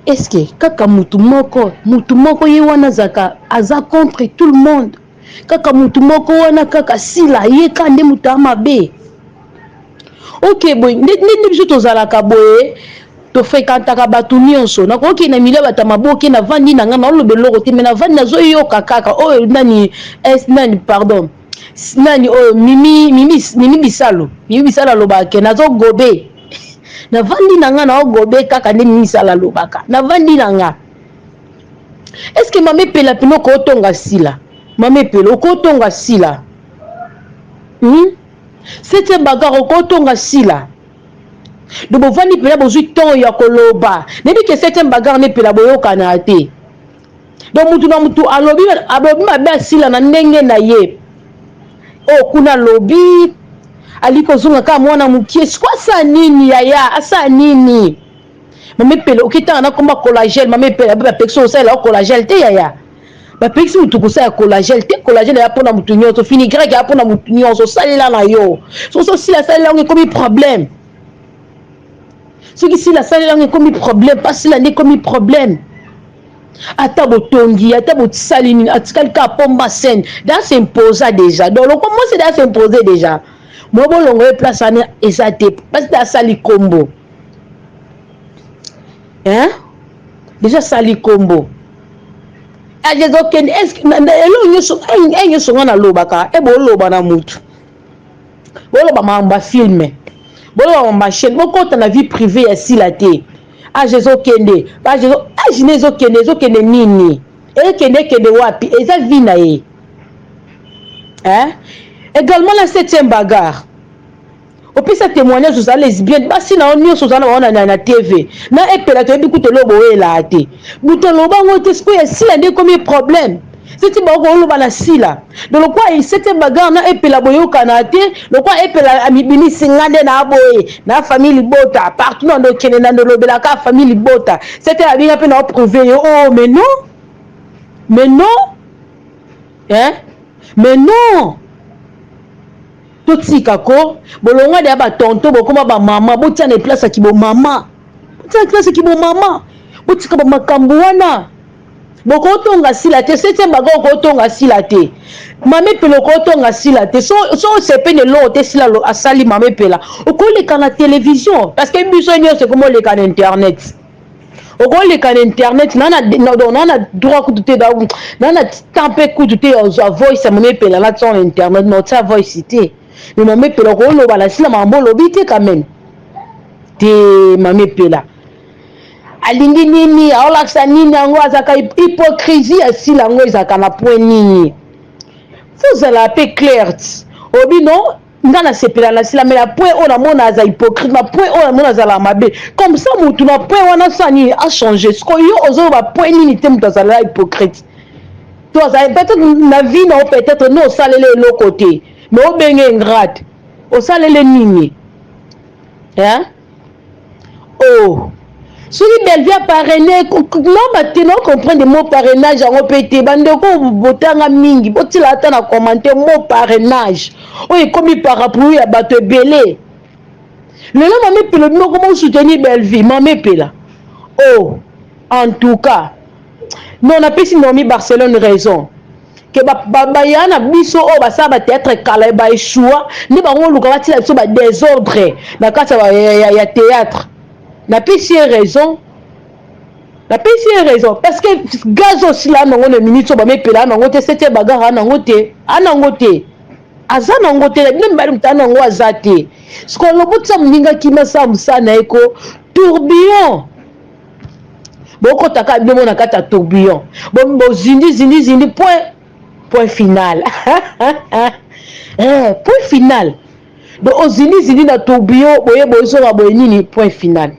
Est-ce kaka mutu moko, mutu moko ye wana azalaka aza contre tout le monde? Kaka mutu moko wana, kaka Sila, ye ka nde moto ya mabe? Ok, boye nde biso tozalaka boye, tofréquentaka bato nyonso. Nakoki na milieu bato ya maboke, navandi na ngai, naoloba eloko te, me navandi, nazoyoka kaka oyo nani es nani, pardon, nani oyo, Mimi, Mimi, Mimi Bisalo. Mimi Bisalo alobaka ke nazogobe, navandi na ngai, naogobe kaka nde Mimi Bisalo alobaka, navandi na nga. Est ce que Mama Epela mpena okotonga Sila? Mama Epela, okotonga Sila, Septième bagarre, okotonga Sila? Donc bovandi mpena, bozwi temps ya koloba. Nayebi ke septième bagarre nde epela boyokana te. Donc mutu na mutu alobi, alobi mabe asila na ndenge na ye. Oyo kuna alobi ali kozonga kaka mwana mokie. Siko asala nini, yaya? Asala nini, Mama Epela? Okitanga na komba collagène. Mama Epela, bapekisi osalela o collagène te. Yaya, bapekisi mutu kosala collagène te. Collagène eya mpona mutu nyonso, fenugrec eya mpona mutu nyonso. Osalela na yo, soki osila asalela yango, ekomi problème. Soki Sila asalela yango, ekomi problème. Mpa Sila nde ekomi problème. Ata botongi, ata bosali nini, atikali kaka pomba scène da s'imposa déjà. Donc loko mwasi da s'impose déjà, mo bolongo ye place wana eza te, parce que asali kombo, hein? Déjà asali kombo, age ezokende. Eloko nyonso, e nyonso nga nalobaka, e boloba na mutu, boloba makambo ya film, boloba makambo ya chaîne, bokota na vie privée ya Sila te. Age ezokende, age ne ezokende, ezokende nini? Ekende, ekende wapi? Eza vie na ye, hein? Également la septième bagarre, opesa témoignage, ozala lesbienne, basi na yo nyonso ozala na bango na TV na Epela, toyebi kutu eloko boyelaa te. Moto aloba yango te. Sikoyo ya Sila nde ekomi problème. Seti bako oloba na Sila. Donc lokwa septième bagarre na Epela boyokana te, lokwa Epela amibimisi, nga nde na boye na famille libota partout, na ndokende na ndolobelaka famille libota. Sete abinga mpe na oprouve ye. Oh, mais non, mais non, hein, mais non. Totika ko bolongwa deya batonto, bokoma bamama, botia na place ya kibomama, botia na place ya kibomama, botika bamakambo wana. Bokotonga Sila te. Septième bagarre, okotonga Sila te. Mama Epela, okotonga Sila te. So osepeni eloko te Sila asali, Mama Epela, okoleka na télévision, parce que biso nyonso ekoma oleka na internet. Okoleka na internet na na droit kutu te, na na temps mpe kutu te. Ozwa voice ya Mama Epela na tia na internet, na otia voice te. Mais Mama Epela, okoloba na Sila makambo olobi te quand même te. Mama Epela alingi nini? Aolakisa nini? Yango azalaka hypocrisie ya Sila, yango ezalaka na point nini? Fo ozala mpe clair. Obi non, nga nasepela na Sila, mais na point oyo namona aza hypocrite, na point oyo namona azala mabe. Comme ça motu na point wana asala nini? Achange. Sikoyo yo ozoloba point nini te? Moto azala hypocrite to azala peut-être na vie na yo, peut-être no osaleli eloko te, mais obenge ingrate. Osaleli nini, hein? Oh, soki Bellevue aparraine no bate, no comprendre mot parrainage yango mpe te. Bandeko botanga mingi, botila ata na commentaire mot parrainage oyo ekomi parapluie ya bato ebele lelo. Mama Epela, moko mosoutenir Bellevue. Mama Epela, oh, en tout cas non, napesi Naomi Barcelone raison ke baya na biso oyo basala bathéâtre kala, baeshua nde bango oluka batila biso badésordre na kati ya théâtre. Napesi ye raison, napesi ye raison, parce que gaz osila nango na minute oyo bamepela nango te. Septième bagarre anango te, anango te, aza nango te. Na bino mibali, moto anango aza te. Sikoyo lobotisa moninga kima, asala mosala na ye ko tourbillon. Bokotaka bino mo na kati ya tourbillon, bozindi zindi zindi, point, point final, point final. Donc ozindi zindi na tourbillon boye, bozonga boye nini, point final.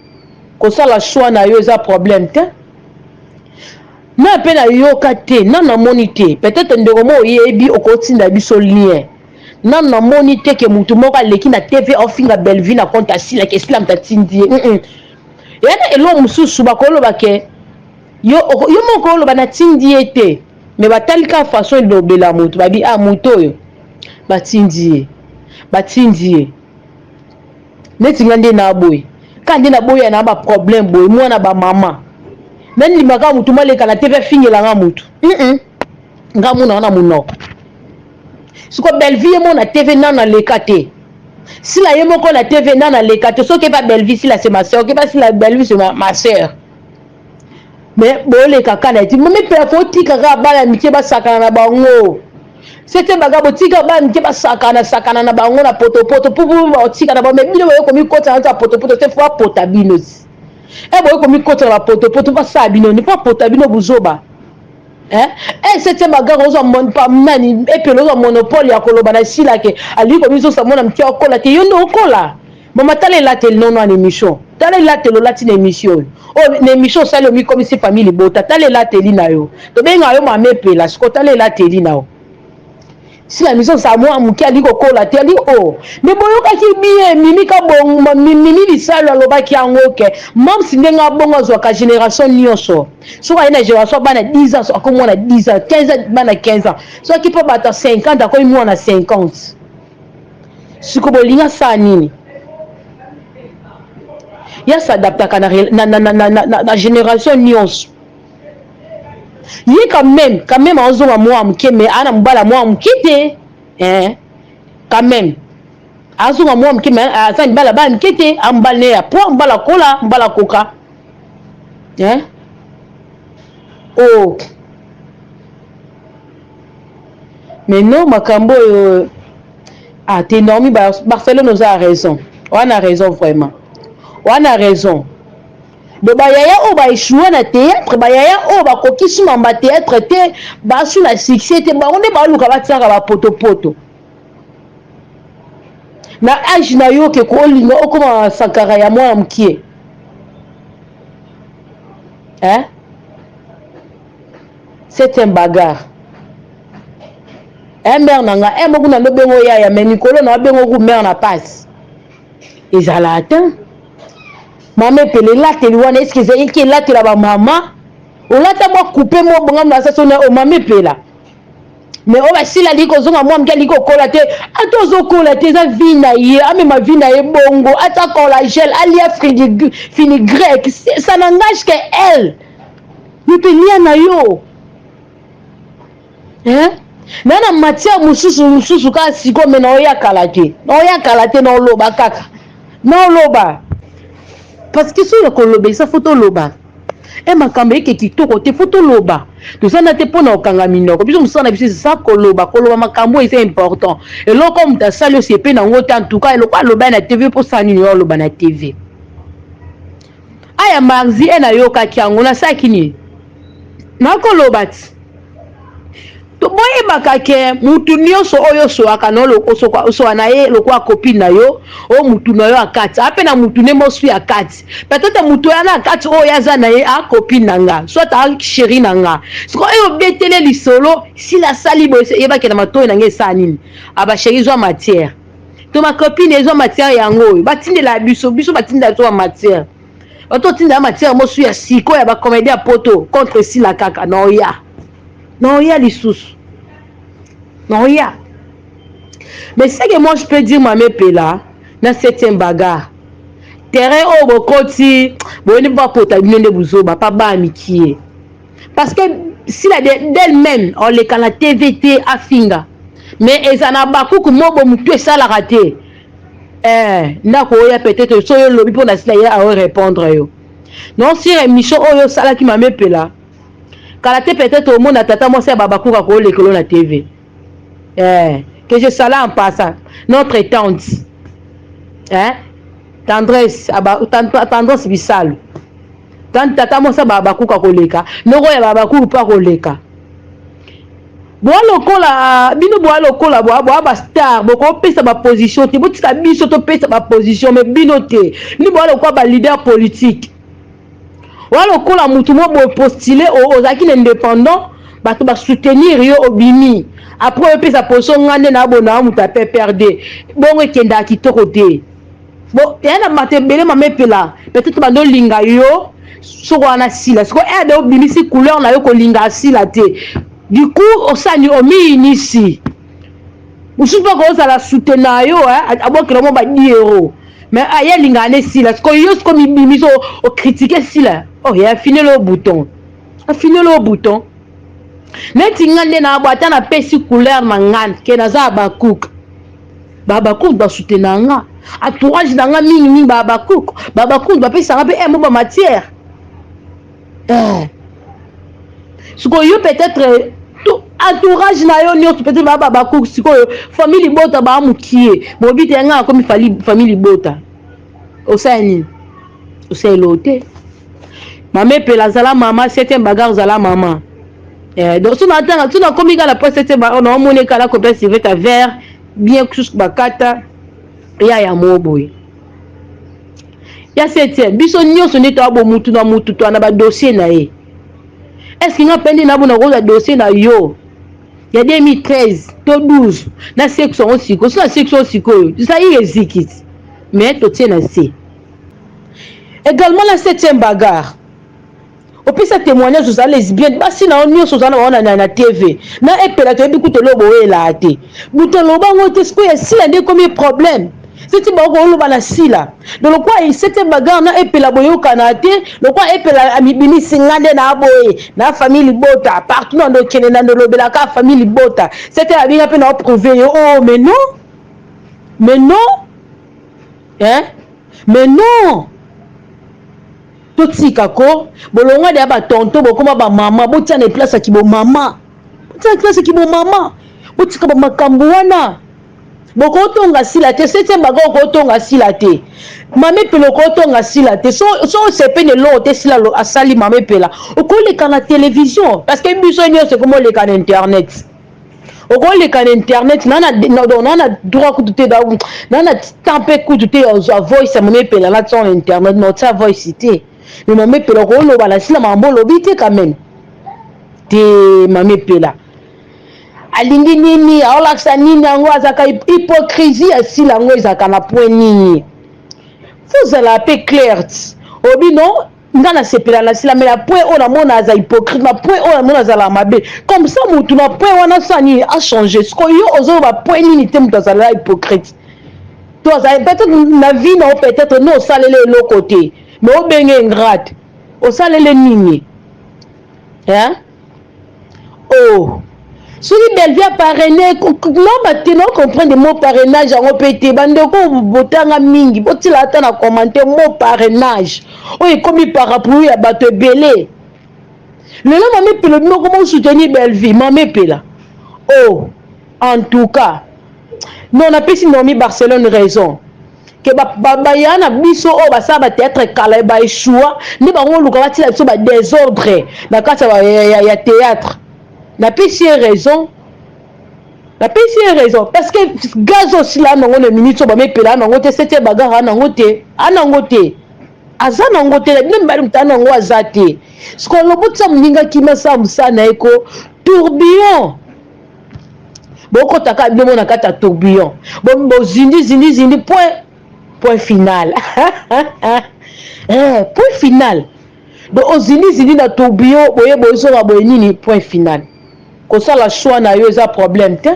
Kosala choix na yo eza problème te. Na mpe nayoka te, na namoni te. Peut-être ndeko mo oyebi, okotinda biso lien. Nanu namoni te ke motu moko aleki na TV ofinga Bellevue na compte asilaki, esila moto atindi ye. Eya na eloko mosusu bakoloba ke yo, yo moko oloba natindi ye te, me batali kaka façon elobela motu, babi ah, motu oyo batindi ye, batindi ye. Neti nga nde na boye, ka nde naboya na baproblème boye, mwana bamama. Nandima kaka mutu maleka na TV afingela nga mutu. Nga mona na munoko. Siko Bellevue ye mona TV nana leka te. Sila ye moko na TV nana leka te. Soki ba Bellevue Sila c'est ma sœur, ke ba Sila Bellevue c'est ma sœur. Mais boleka kana ti mami pela fo tika kaka bana mike basakana na bango. Sete baga botika bana mike basakana sakana na bango na potopoto pupu baotika na bango mais bino boye komikota na potopoto te fo apota bino ti. E boye komikota na potopoto basala bino ni fo apota bino buzoba. Eh? Eh, septième bagarre ozwa mon pa nani epelo ozwa monopole ya koloba na sila ke alingi komizosa mwana moke okola te yo nde okola mama tala elateli nono na émission tala elateli olati na émission oyo oyo na émission osali omikomisi famille libota tala elateli na yo tobengaka yo mama epela siko tala elateli na yo Sila miso sa mwa moke ali kokola te ali o oh. Me boyokaki bien Mimi kabongo Mimi Bisalu alobaki yango ke Mam's ndenge abongo azwaka generation nyonso soki aye na generation bana 10 ans akomi mwana 10 ans 15 ans bana 15 ans soki mpo bato ya 50 akomi mwana 50 siko bolingi asala nini ye s'adaptaka na, na, na, na, na, na, na generation nyonso ye quand même quand même azonga mwa moke mais ana mobala mwa moke te eh quand même azonga mwa moke mais aza mibala bana mike te amobali ne ya po mobala kola mobala koka eh oh mais non makambo oyo ah te Naomi Barcelone oza raison wana raison vraiment wana raison. Donc ba yaya oyo ba echoue na theatre, ba yaya oyo ba kokisi mamba theatre te, ba su na succès te, bango nde ba luka ba tiaka ba poto poto. Na age na yo ke ko linga okoma sankara ya mwana mukie. Hein? C'est un bagarre. Eh mère na nga, eh moko na lobengo yaya mais mikolo na bengo ku mère na passe. Ezala ata mama epela elateli wana eske ezalaki elatela bamama olata mwa coupe mwa bonga na sasa na omama epela mais oyo basila alingi kozonga mwa moke alingi kokola te ata ozokola te eza vi na ye amema vi na ye bongo ata collagel alia finigrec ça n'engage que elle moto elia na yo Hein? Na na matière mosusu mosusu kaka sikoyo me naoya kala te naoya kala te naoloba kaka naoloba parce que soki ya koloba eza fo toloba e makambo eke kitoko te fo toloba toza na te mpo na kokanga minoko biso mosala na biso eza koloba koloba makambo eza important eloko moto asali osepe na yango te en tout cas eloko aloba na tv mpo osala nini oyo aloba na tv aya marzi e nayokaki yango nasalaki nini nakoloba ti boyebaka ke mutu nyonso oyo oswaka na osoka na ye lokola copine na yo oyo mutu na yo akati ape na mutu nde mosu ya kati peut-être mutu oyo na kati oyo aza na ye a copine na nga soit a chérie na nga siko oyo obetele lisolo sila asali boye yebake na matoi na nga esala nini aba chérie zwa matière to ma copine ezwa matière yango oyo batindela biso biso batindela biso ba matière bato otindela matière mosu ya siko ya bacomédien ya poto contre esila kaka na oya na oya lisusu na oya mais ce que moi je peux dire mame pela na septième bagarre terrain oyo bokoti boyeni bapota bino nde buzoba pa bana mikie parce que sila d'elle-même oleka na tv te afinga mais eza na bakuku mobo motu esalaka te eh, ndako oya peut-être soki olobi mpo na sila ye ao répondre yo non sur émission oyo osalaki mame epela kala te peut-être omona tata mwasi ya babakuka koolekelo na tv eh, que je sala en passant notre tante eh, tendresse aba, tendresse bisalu tata mwasi ya babakuka koleka noko ya babakuku mpo akoleka boa lokola bino boa lokola boa boa ba star bokopesa ba position te botika biso topesa ba position mais bino te bino boa lokola ba leader politique oa lokola mutu mo boye postule ozalaki na indépendant bato ba soutenir yo obimi après opesa position nga nde na bona moto ya PPRD bongo ekendaka kitoko te bo eya na bato ebele mama epela peut-être bando olinga yo soko wana sila siko ede obimisi couleur na yo kolinga asila te du coup osali omiyinisi mosusu mpe akozala soutena yo abwakela mo ba 10 euro. Mais aye alingaka nde sila sikoyo yo sikoyo mibimisi okritike sila oh ya afineli oyo bouton afineli oyo bouton neti nga nde na bo ata napesi couleur na nga ke naza habakuk bahabakuk basutena nga entourage na nga mingi mingi bahabakuk bahabakuk bapesaka mpe eh, mo bamatière eh. Sikoyo yo peut-être entourage na yo nyonso peut-être baa babakuku sikoyo famille libota baa mokie bobi te yanga akomi famille libota osala nini osala eloo te mama epela azala mama septième bagarre ozala mama eh, donc so natanga so nakomi kaka na po septième bagarre naomoni ekala kopia sivete ya vert bien kususu bakata ya ya moo boye ya septième biso nyonso nde toya bomutu na mutu toa na badossier na ye est ce que nga mpe nde nabo nakozwa dossier na yo ya 2013 to 12 na sexe yango sikoyo so na sexe yango sikoyo zaire eziki ti mais totie na se également la septième bagarre opesa témoignage ozala lesbienne basi na yo nyonso ozala na bango na tv na epela toyebi kutu eloko boyelaa te moto aloba yango te sikoyo ya sila nde ekomi problème seti bango koloba na sila donc lokwa sete bagarre na epela boyokana te lokwa epela amibimisi nga nde na boye na famille libota partout na ndokende na ndolobelaka famille libota sete abinga mpe na oprouve yo oh mais non mais non hein mais non totika ko bolongwa deya batonto bokoma bamama botia na place ya kibomama botia na place ya kibomama botika bamakambo wana bokotonga sila te septième baga okotonga sila te mama epela okotonga sila te so osepeli eloko te sila asali mama epela okoleka na télévision parce que biso nyonso ekomi oleka na internet okoleka na internet naa na droit kutu te naa na temps mpe kutu te ya ozwa voice ya mama epela natia na internet na otia voice te mais mama epela okoloba na sila makambo olobi te quand même te mama epela alingi nini aolakisa nini yango azalaka hypocrisie ya sila yango ezalaka na point nini fozala mpe claire obi non nga nasepela na sila mais na point oyo namona aza hypocrite na point oyo namona azala mabe comme ça motu na point wana sa nini achange sikoyo yo ozoloba point nini te moto azalala hypocrite to azali peut-être na vie na yo peut-être no osaleli eloko te mais obenge ingrate osalele nini hein? Oh soki Bellevue a parraine non ba te no comprendre mot parrainage yango mpe te bandeko botanga mingi botila ata na commentaire mot parrainage oyo ekomi parapluie ya bato ebele lelo mama epela bino koma osoutenir Bellevue mama epela oh en tout cas non napesi Naomi Barcelone raison ke baya na biso oyo basala ba théâtre kala ba echoua nde bango oluka batila biso ba désordre na kati ya théâtre napesi ye raison napesi ye raison parce que gaz osila nango na minute oyo bamepela nango te sete bagara nango te anango te aza nango te na bino mibali moto anango aza te sikoyo lobotisa moninga kima asala mosala na ye ko tourbillon bokota kaka bino na kati ya tourbillon bozindi zindi zindi point point final eh, point final donc ozindi zindi na tourbillon boye bozonga boye nini point final kosala choix na yo eza problème te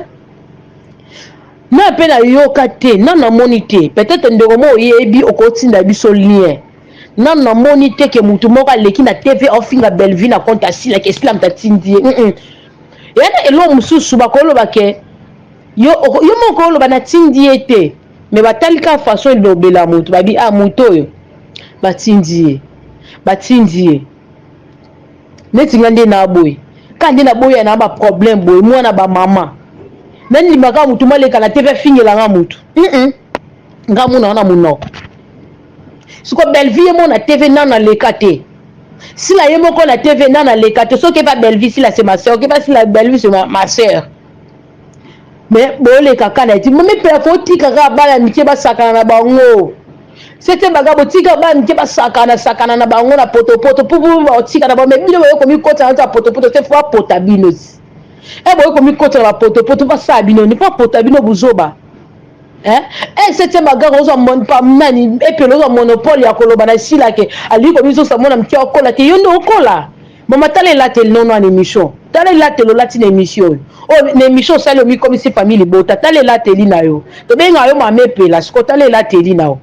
na mpe nayoka te na namoni te peut-être ndeko mo oyebi okotinda biso lien nanu namoni te ke motu moko aleki na tv ofinga bellevue na compte asila ke esila moto atindi ye mm -mm. Yana eloko mosusu bakoloba ke yo, yo moko oloba natindi ye te me batali kaka façon elobela moto babi ah moto oyo batindi ye batindi ye neti nga nde na boye ka nde naboya na baproblème boye mwana bamama nandimaka motu maleka na tv afingela nga motu mm -mm. nga mona wana monoko siko bellevue ye moko na tv nanu aleka te sila ye moko na tv nanu aleka te soki epa bellevue sila c'est ma soeur okepa sila bellevue c'est ma, ma soeur mais boleka kaka na ti mami mpe akotika kaka bana mike basakana na bango sete baga botika bana mike basakana sakana na bango na potopoto pupu baotika na bango mais bino boye komikota na potopoto te fo apota bino ti e boye komikota na bapotopoto basala bino ni mpo apota bino buzoba Eh? Eh, septième bagarre ozwa nani epela ozwa monopole ya koloba na sila ke alingi komizosa mwana moke okola te yo nde okola mama tala elateli nono na émission tala elateli olati na émission oyo oyo na émission osali omikomisi famille libota tala elateli na yo tobengaka yo mama epela siko tala elateli na yo.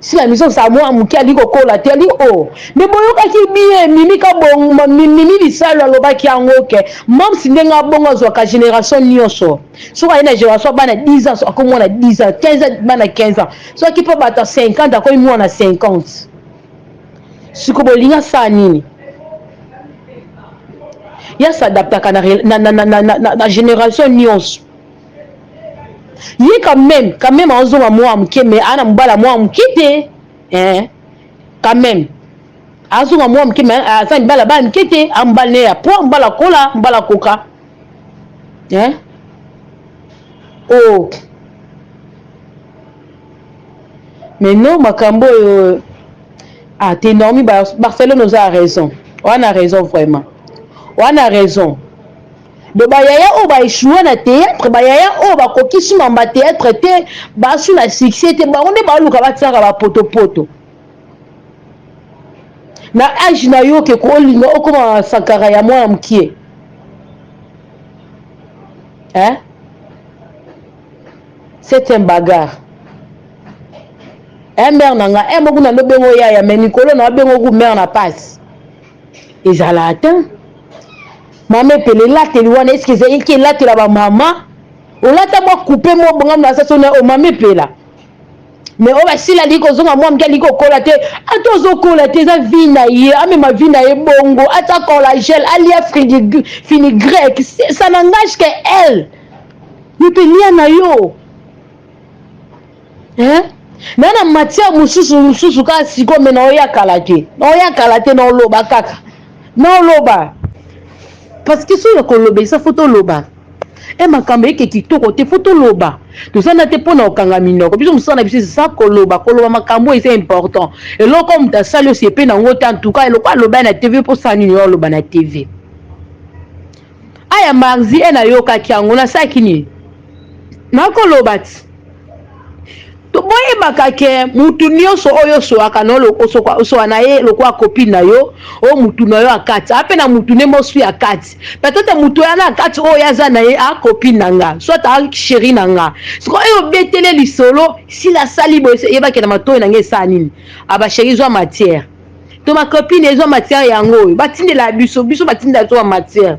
Sila miso sa mwa moke ali kokola te ali o oh. Me boyokaki bien mimi kabongo mimi bisalu alobaki yango ke mamsi ndenge abongo azwaka génération nyonso soki aye na génération bana 10 ans akomi mwana 10 ans 15 ans bana 15 ans soki mpo bato ya 50 akomi mwana 50 siko bolingi asala nini ye s'adaptaka na, na, na, na, na, na, na génération nyonso ye quand même quand même azonga mwa moke mais ana mobala mwa moke te eh quand même azonga mwa moke mais aza mibala bana mike te amobali ne ya po mobala kola mobala koka eh oh mais non makambo oyo ah te Naomi Barcelone oza raison wana raison vraiment wana raison Donc ba yaya oyo ba echoue na theatre, ba yaya oyo bakokisi mamba theatre te, basu na succès te, bango nde baluka batiaka ba poto poto. Na age na yo ke kolinga okoma sankara ya mwana mukie. Hein? C'est un bagarre. Eh mère na nga, eh moko na lobengo yaya mais mikolo na bengo ku mère na passe. Ezala ata mama epela elateli wana eske ezalaki elatela bamama olata mwa coupe mwa bongamu na sasa na omama epela me oyo basila alingi kozonga mwa moke alingi kokola te ata ozokola te eza vi na ye amema vi na ye bongo ata collagel alia finigrec ça n'engage que elle yo mpe lia na yo Hein? Na na matière mosusu mosusu kaka sikoyo me naoya kala te naoya kala te naoloba kaka naoloba parce que soki ya koloba eza fo toloba e makambo eke kitoko te fo toloba toza na te mpo na kokanga minoko biso mosala na biso eza koloba koloba makambo eza important eloko moto asali osepe na yango te en tout cas eloko aloba na tv mpo osala nini oloba na tv aya marzi e nayokaki yango nasalaki nini nakoloba ti boyebaka ke mutu nyonso oyo oswaka na osoka na ye lokola copine na yo oyo mutu na yo akati ape na mutu nde mosu ya kati peut-être mutu wana akati oyo aza na ye a copine na nga soit a chéri na nga siko oyo obetele lisolo sila asali boye yebake na matoi na nga esala nini aba chéri zwa matière to ma copine ezwa matière yango oyo batindela biso biso batindela biso ba matière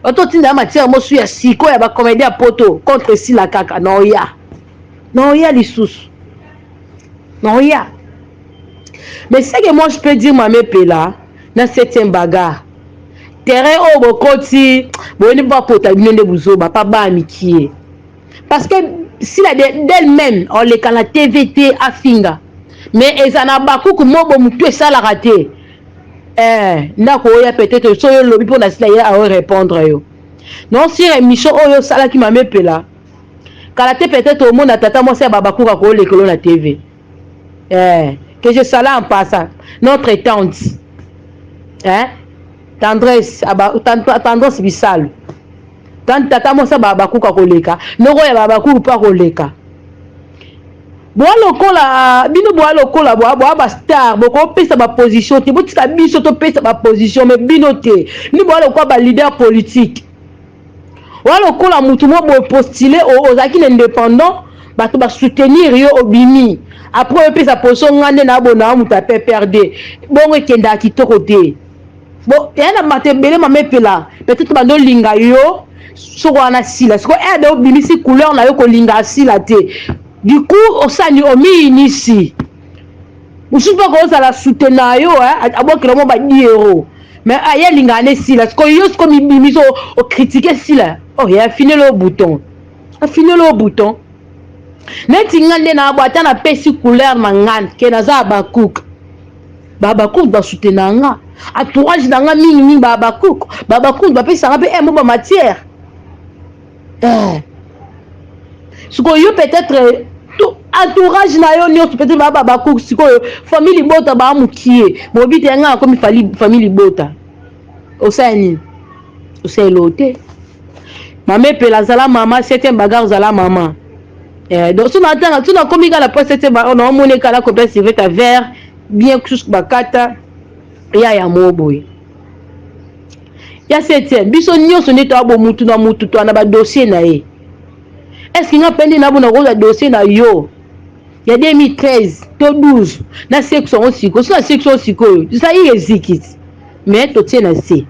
bato otindela matière mosu ya siko ya bacomédien ya poto contre esila kaka na oya na oya lisusu na oya mais ce que moi je peux dire mame pela na septième bagarre terrain oyo bokoti boyeni bapota bino nde buzoba pa bana mikie parce que sila d'elle-même oleka na tv te afinga mais eza na bakuku mobo motu esalaka te eh, ndako oya peut-être soki olobi mpo na sila ye ao répondre yo non sur émission oyo osalaki mame epela kala te peut-être omona tata mwasi ya babakuku akoolekelo na tv eh, que je sala en passant notre tante eh, tendresse aba, tendresse bisalu Tant tata mwasi ya babakuku akoleka noko ya babakuku mpe akoleka boa lokola bino boa lokola boa boa ba star bokopesa ba position te botika biso topesa ba position me bino te bino boa lokola ba leader politique oa lokola mutu moko boye postule ozalaki na indépendant bato ba soutenir yo obimi après oyopesa position nga nde nabona moto ya pprd bongo ekendaka kitoko te Bon, ya na bato ebele mama epela peut-être bando linga yo soko wana sila siko ede obimisi couleur na yo kolinga sila te du coup osali omiyinisi mosusu mpe akozala soutena yo abwakela mwa badiero mais aye alingaka ne sila siko yo siko mibimisi okritike sila oh ya afineli yo bouton afineli yo bouton neti nga nde na abo ata napesi couleur na nga ke naza abakuka Ba Habacuc ba soutenaka nga. Entourage na nga mingi mingi ba Habacuc. Ba Habacuc ba pesa nga pe eh mo ba matière. Eh. Sikoyo yo peut-être entourage na yo nyonso peut-être ba Habacuc sikoyo famille libota ba mukie. Bobi te nga akomi famille libota. Osala nini? Osala eloko te. Mama epela zala mama, septième bagarre zala mama. Eh, donc soki natanga soki nakomi kaka na po septième bagarre naomoni kaka nakopia serviette ya vert bien kususu bakata ya ya moo boye ya septième biso nyonso nde toya bomutu na mutu toa na badossier na ye est ce que nga mpe nde nabona kozwa dossier na yo? Ya 2013 to 12, nasekisa yango sikoyo. So nasekisa yango sikoyo, Zaire eziki ti, mais totie na se.